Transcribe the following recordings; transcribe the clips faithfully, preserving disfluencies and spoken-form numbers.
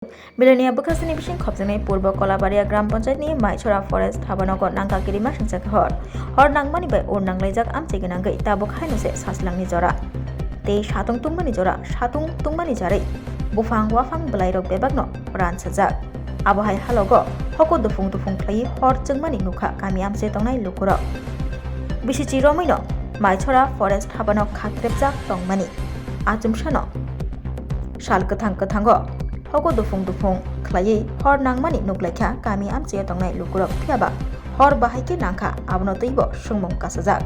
Bilonia bwkhasini bising khopjaknai Purbo Kolabaria Gram Panchayat ni Maichora Forest habanogo nangkha kirima singcha khe hor. Hor nangmani bai ur nanglaijak amchai gwnangwi tabuk haino se saslangni jora. Tei satung tungmani jora, satung tungmani jarwi buphang waphang bwlairok bebakno ransajak. Abo hai halogo hoko dufung dufung khlaiwi hor chwngmani nukha kami amchai tongnai lukurok. Bisichi romwino Maichora Forest habano khatrepjak tongmani. Achomsano sal kwthang kwthango hoko dufung dufung khlaiwi hor nangmani nuklaikha kami amchaio tongnai lukurok, phiyaba hor bahai khe nangkha, abono twibo swngmung kasajak.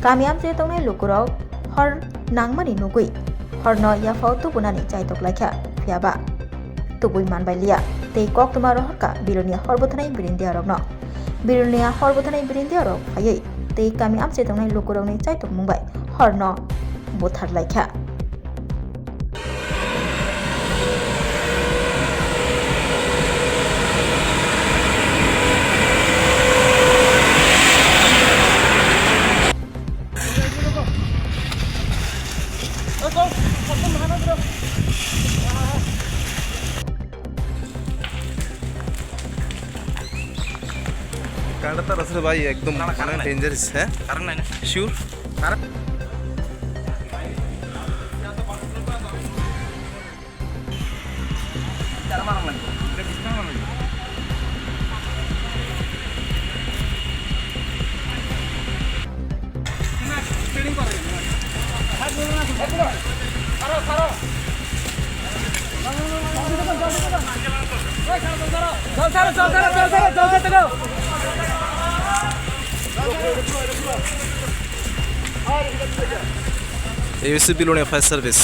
Kami amchaio tongnai lukurok hor nangmani nugwi horno yaphao tubunani chaitok laikha, phiyaba tubui manbai liya tei koktwma rohorkha Bilonia hor bwthanai birindiyarokno. Bilonia hor bwthanai birindiyarok phaiwi tei kami amchai tongnai lukurokni chaitokmung bai horno buthar laikha. Current তার আছে রে ভাই, একদম কারেন্ট, মানে কারেন্ট নাই। ডেঞ্জারাস, হ্যাঁ? কারেন্ট নাই না? শিওর? কারেন্ট এই হচ্ছে বিলোনিয়া ফায়ার সার্ভিস।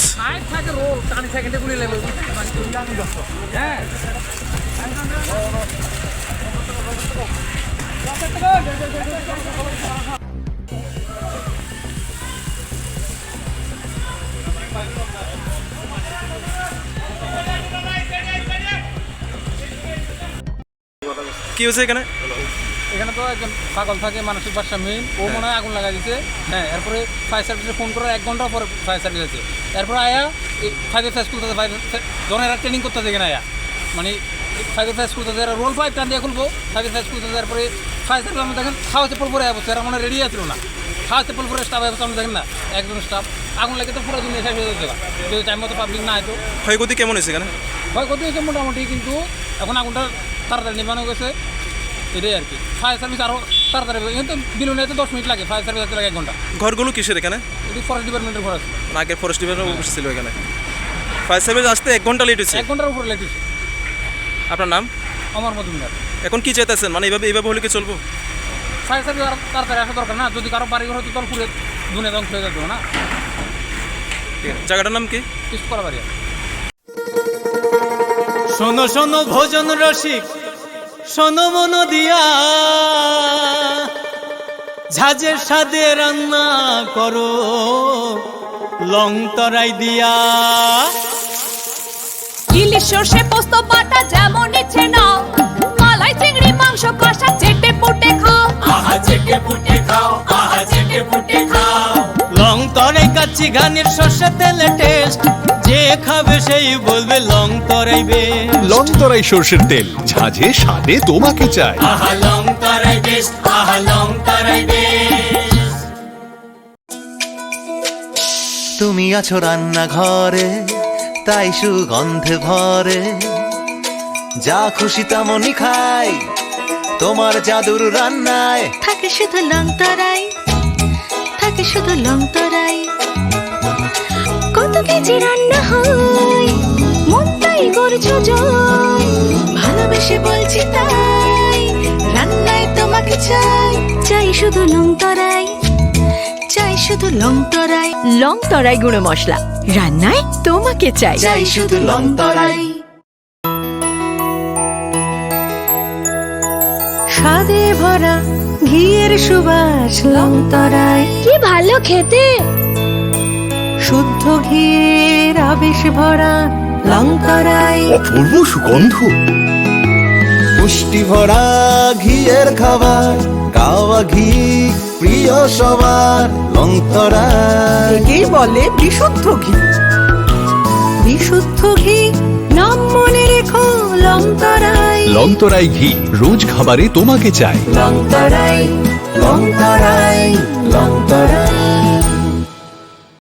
কি হয়েছে এখানে? এখানে তো একজন পাগল থাকে, মানসিক ভারসাম্যহীন, ও হ্যাঁ। মনে হয় আগুন লাগাই দিছে। হ্যাঁ, এরপরে ফায়ার সার্ভিসে ফোন করার এক ঘন্টা পরে ফায়ার সার্ভিস আছে। এরপর আয়া, এই ফায়ার সার্ভিস খুলতেছে, ফায়ার সার্ভিস, যখন এরা ট্রেনিং করতেছে এখানে আয়া, মানে, ফায়ার সার্ভিস খুলতেছে, এরা রোল পাইপ টান দিয়ে খুলবো, ফায়ার সার্ভিস খুলতেছে, এরপরে ফায়ার সার্ভিস আমরা দেখেন, খাওয়া চপ্পল পরে আয়া বসছে, এরা মনে হয় রেডি আছিল না। খাওয়া চপ্পল পরে স্টাফ আয়া বসছে, আমরা দেখেন না, একজন স্টাফ। আগুন লাগে তো পুরো দুনিয়া শেষ হয়ে যাচ্ছে, যদি টাইম মতো পাবলিক না আয় তো। ক্ষয়ক্ষতি কেমন হয়েছে এখানে? ক্ষয়ক্ষতি হয়েছে মোটামুটি, কিন্তু এখন আগুনটা তাড়াতাড়ি নিবানো গেছে, এটাই আর কি। ফায়ার সার্ভিস আরও তাড়াতাড়ি হবে। এখানে তো বিলোনিয়াতে দশ মিনিট লাগে, ফায়ার সার্ভিস আসতে লাগে এক ঘন্টা। ঘরগুলো কিসের এখানে? এটি ফরেস্ট ডিপার্টমেন্টের ঘর আছে। না, আগে ফরেস্ট ডিপার্টমেন্ট অফিস ছিল এখানে। ফায়ার সার্ভিস আসতে এক ঘন্টা লেট হয়েছে। এক ঘন্টার উপরে লেট হয়েছে। আপনার নাম? অমর মজুমদার। এখন কি চাইতেছেন? মানে, এইভাবে, এইভাবে হলে কি চলবো? ফায়ার সার্ভিস আর তাড়াতাড়ি আসা দরকার না? যদি কারো বাড়ি ঘর হয়তো তল পুড়ে দুনিয়া ধ্বংস হয়ে যাবে না? ঠিক আছে। জায়গাটার নাম কি? ইস্ট কলাবাড়িয়া। শোনো শোনো ভোজন রসিক, শোনো মন দিয়া, ঝাঁঝের স্বাদে রান্না করো লং তরাই দিয়া। ইলিশ সর্ষে পোস্ত বাটা যেমন ইচ্ছে নাও, মালাই চিংড়ি মাংস কষা চেটে পুটে খাও। আহা চেটে পুটে খাও, আহা চেটে পুটে খাও। লং তরাই কাচ্চি ঘানির সর্ষে তেলে টেস্ট, যে খাবে সেই বলবে লং তরাই বেশ। লং তরাই সর্ষের তেল, ঝাঁঝে স্বাদে তোমাকে চাই। আহা লং তরাই বেশ, আহা লং তরাই বেশ। তুমি আছো রান্নাঘরে, তাই সুগন্ধে ভরে। যা খুশি তেমনই খাই, তোমার জাদুর রান্নায়। থাকে শুধু লং তরাই, থাকে শুধু লং তরাই। কত কেজি রান্না হয়, মন তাই করছো জয়। ভালোবেসে বলছি তাই, রান্নায় তোমাকে চাই। চাই শুধু লং তরাই, চাই শুধু লং তরাই। লং তরাই গুঁড়ো মশলা, রান্নায় তোমাকে চাই। চাই শুধু লং তরাই। স্বাদে ভরা ঘিয়ের সুবাস লং তরাই। কি ভালো খেতে। শুদ্ধ ঘিয়ের আবেশ ভরা লং তরাই। অপূর্ব সুগন্ধ। পুষ্টি ভরা ঘিয়ের খাবার, কাওয়া ঘি প্রিয় সবার, লং তরাই। একেই বলে বিশুদ্ধ ঘি। বিশুদ্ধ ঘি, নাম মনে রেখো, Longtorai. Longtorai ঘি রোজ খাবারে তোমাকে চাই। Longtorai, Longtorai.